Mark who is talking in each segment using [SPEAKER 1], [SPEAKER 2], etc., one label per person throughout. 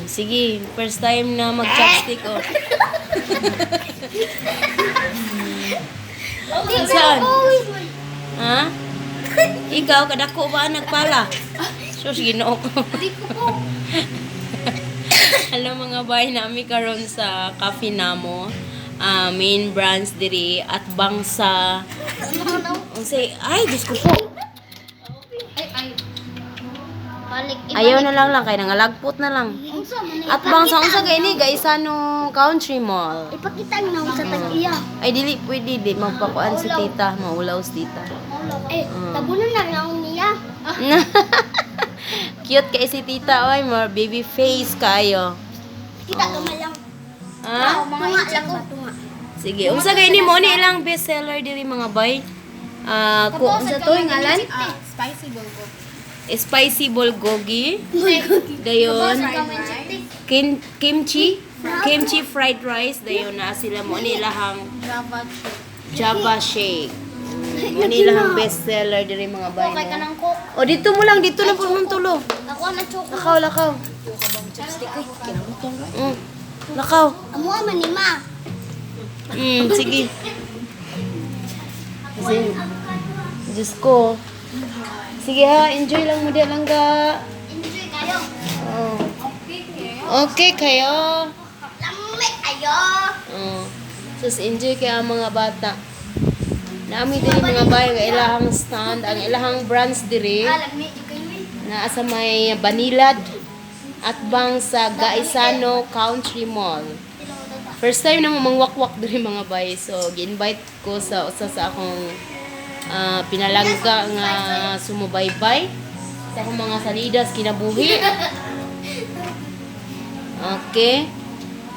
[SPEAKER 1] Sige, first time na mag-chopstick, oh. Saan? Ha? Ikaw, kadako ba ang nagpala? Sus, Ginoo ko.
[SPEAKER 2] Di ko po.
[SPEAKER 1] Hello mga bay, nami karon sa Cafe Namo. Ah, main branch diri at bangsa. Unsay ay Diyos ko po.
[SPEAKER 2] Ay, ay. Balik.
[SPEAKER 1] Ayaw na lang lang kay nangalagpot na lang.
[SPEAKER 2] Unsa man
[SPEAKER 1] At bangsa unsa kay ni Gaisano Country Mall.
[SPEAKER 2] Ipakita ang naong sa tag-iya.
[SPEAKER 1] Ay dili pwede di magpakuan si tita, maulaw si tita.
[SPEAKER 2] Eh, tabunan na naong niya.
[SPEAKER 1] Cute kay si tita oy, more baby face kayo.
[SPEAKER 2] Kita ka man lang.
[SPEAKER 1] Ha?
[SPEAKER 2] Mga lang ba tunga?
[SPEAKER 1] Sige, unsa kay ni mo ni ilang best seller diri mga bay? Ah, ku unsa to ngalan?
[SPEAKER 3] Spicy bulgogi.
[SPEAKER 1] Spicy bulgogi. Dayon, kimchi, kimchi fried rice dayon na sila mo ni ilahang
[SPEAKER 3] Java chip.
[SPEAKER 1] Java shake. Mo ni ilahang best seller diri mga bay.
[SPEAKER 2] Okay ka
[SPEAKER 1] No?
[SPEAKER 2] ng coke.
[SPEAKER 1] O dito mo lang, dito lang po tulo.
[SPEAKER 2] Ako man choco.
[SPEAKER 1] Lakaw, lakaw. Lakaw.
[SPEAKER 2] Amo man ni ma.
[SPEAKER 1] Sige. Kasi, Diyos ko. Sige ha, enjoy lang mo di lang ga.
[SPEAKER 2] Enjoy kayo.
[SPEAKER 1] Oh. Okay kayo.
[SPEAKER 2] Lami kayo.
[SPEAKER 1] Oh. Sus, enjoy kay ang mga bata. Naami diri mga bayo nga ilahang stand, ang ilahang branch diri
[SPEAKER 2] Ah, lami jud kayo eh.
[SPEAKER 1] naa sa may Banilad at bang sa Gaisano Country Mall. First time na mo mangwakwak diri mga bay. So, gi-invite ko sa usa sa akong pinalangga nga sumubaybay sa akong mga salidas kinabuhi. Okay.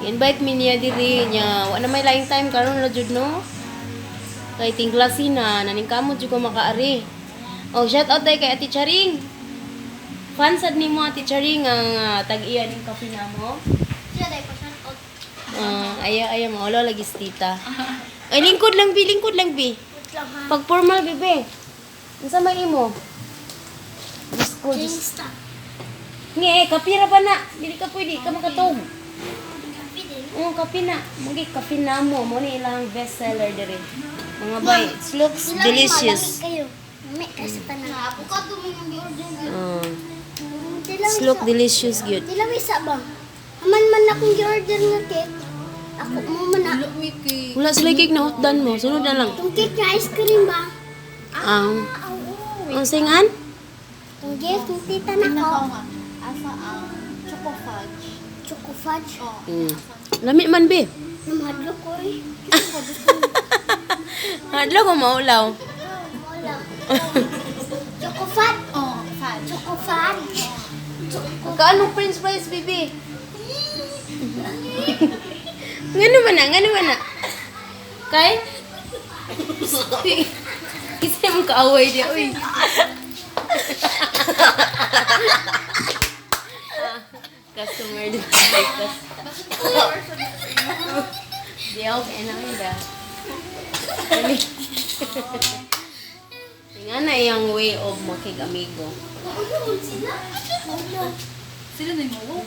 [SPEAKER 1] Invite mi niya diri niya. Wa na may laing time karon ra jud no. Kay tingklasi na naningkamot jud ko makaari. Oh, shout out day kay Ate Charing. Fan sad nimo Ate Charing ang tag-iya ning kape namo.
[SPEAKER 2] Siya dai pa shout out.
[SPEAKER 1] Ah, aya aya maulo lagi si tita. Ay lingkod lang bi, lingkod lang bi.
[SPEAKER 2] Wait lang ha.
[SPEAKER 1] Pag formal bebe. Unsa may imo? Diyos ko, Diyos.
[SPEAKER 2] Insta.
[SPEAKER 1] Nge, kape ra ba na? Dili ka pwede, ka makatog.
[SPEAKER 2] Kape din.
[SPEAKER 1] Oo, kape na. Magi kape na mo. Mo ni ilang best seller diri. Mga bay, it looks
[SPEAKER 2] Sila
[SPEAKER 1] delicious.
[SPEAKER 2] Lami kayo. Lami kasi tanan. Avocado man yung gi-order.
[SPEAKER 1] It look delicious gyud.
[SPEAKER 2] Dila may isa ba? Aman man akong gi-order nga cake. Ako mo man na.
[SPEAKER 1] Wala sila cake na hotdan mo. Sunod na lang.
[SPEAKER 2] Itong cake nga ice cream ba?
[SPEAKER 1] Ang ang singan?
[SPEAKER 2] Itong cake ng tita na ko.
[SPEAKER 3] Asa ang choco fudge.
[SPEAKER 2] Choco fudge.
[SPEAKER 3] Oh.
[SPEAKER 1] Lami man be.
[SPEAKER 2] Namahadlok ko eh.
[SPEAKER 1] Hadlo ko maulaw.
[SPEAKER 2] Wala. Choco fudge.
[SPEAKER 3] Oh, fudge.
[SPEAKER 2] Choco fudge. Choco.
[SPEAKER 1] Kaano french fries, baby? Ngano man na, ngano man na. Kay? Kasi mong kaaway di, uy. Customer di. Di ako kaya na ba? Nga na iyang way of makig-amigo.
[SPEAKER 2] Maulog sila. Maulog.
[SPEAKER 3] Sila na yung mawo.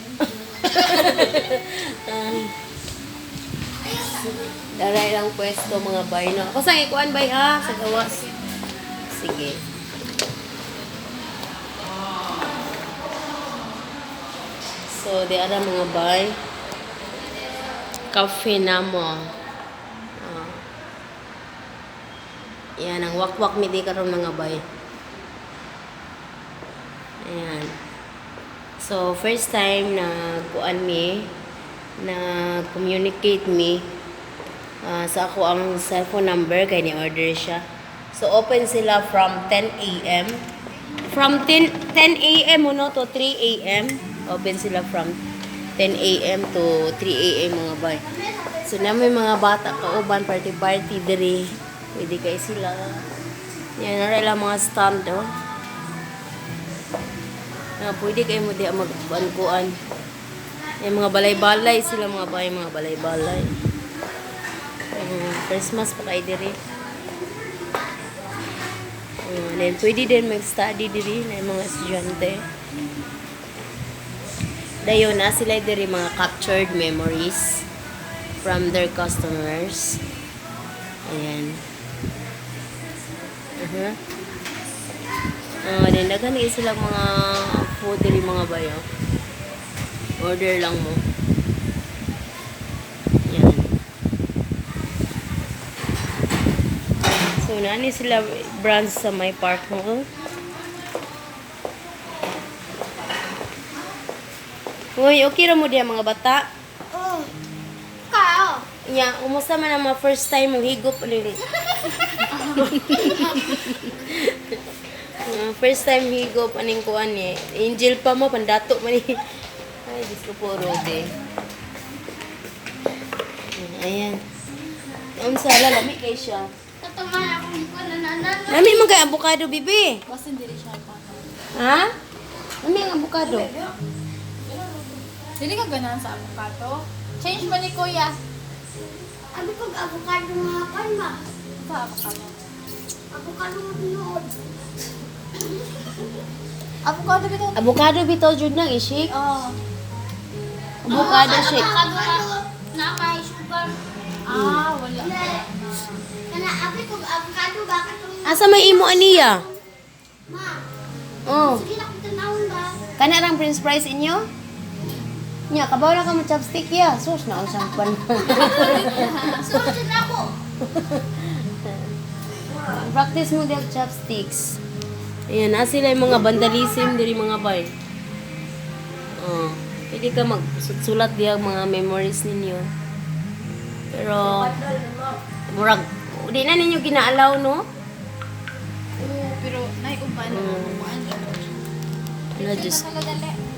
[SPEAKER 1] Daray lang pwesto mga bay no. Ako sa ikuan bay ha sa gawas. Sige. So, di ara mga bay. Cafe namo. Ah. Yan ang wakwak mi di karon mga bay. Ayan. So, first time na kuan mi, na communicate mi sa ako ang cellphone number kay ni order siya. So, open sila from 10 a.m. From 10 10 a.m. no to 3 a.m. Open sila from 10 a.m. to 3 a.m. mga bay. So, na may mga bata kauban party party diri. Pwede kay sila. Yan na lang mga stand oh. Na pwede kayo mo di magkuan-kuan. Yung mga balay-balay sila mga bay, mga balay-balay. Christmas pa kayo diri. Then pwede din mag-study diri na yung mga estudyante. Dayon na sila diri mga captured memories from their customers. Ayan. Then daghan ni sila mga food diri, mga bayo. Order lang mo. Yan. So, nani sila branch sa may park mo. Uy, okay ra mo diya, mga bata?
[SPEAKER 2] Oh. Kao.
[SPEAKER 1] Nya, kumusta man ang mga first time mo higop ano yung first time higop aning kuan ni? Angel pa mo pandato man ni. Ay, Diyos ko po, Rode. Ayan. Unsa la, lami kay siya.
[SPEAKER 2] Tataman akong ko na na na.
[SPEAKER 1] Lami man kay avocado, bibi.
[SPEAKER 3] Basta dili siya pa.
[SPEAKER 1] Ha? Lami ang avocado.
[SPEAKER 3] Dili ka ganahan sa avocado? Change ba ni kuya?
[SPEAKER 2] Abi kog avocado nga kan ba?
[SPEAKER 3] Sa avocado.
[SPEAKER 2] Avocado nga tinuod.
[SPEAKER 3] Avocado bitaw.
[SPEAKER 1] Avocado bitaw jud nang i-shake.
[SPEAKER 3] Oh.
[SPEAKER 1] Avocado shake.
[SPEAKER 2] Avocado na may sugar.
[SPEAKER 3] Ah, wala.
[SPEAKER 2] Kana abi kog avocado bakit tong
[SPEAKER 1] Asa may imo aniya?
[SPEAKER 2] Ma?
[SPEAKER 1] Oh.
[SPEAKER 2] Sige na kung tanawon ba?
[SPEAKER 1] Kana rang french fries inyo? Nya, kabaw na ka mo chopstick ya. Sus na usang pan.
[SPEAKER 2] Sunod na ako.
[SPEAKER 1] Practice mo diyang chopsticks. Ayan, na sila yung mga vandalism diri, mga bay. Oh, pwede ka magsulat diya mga memories ninyo. Pero murag di na ninyo ginaalaw, no?
[SPEAKER 3] Oo, pero naiuban. Kuan.
[SPEAKER 1] Ano, Diyos.
[SPEAKER 3] Dali.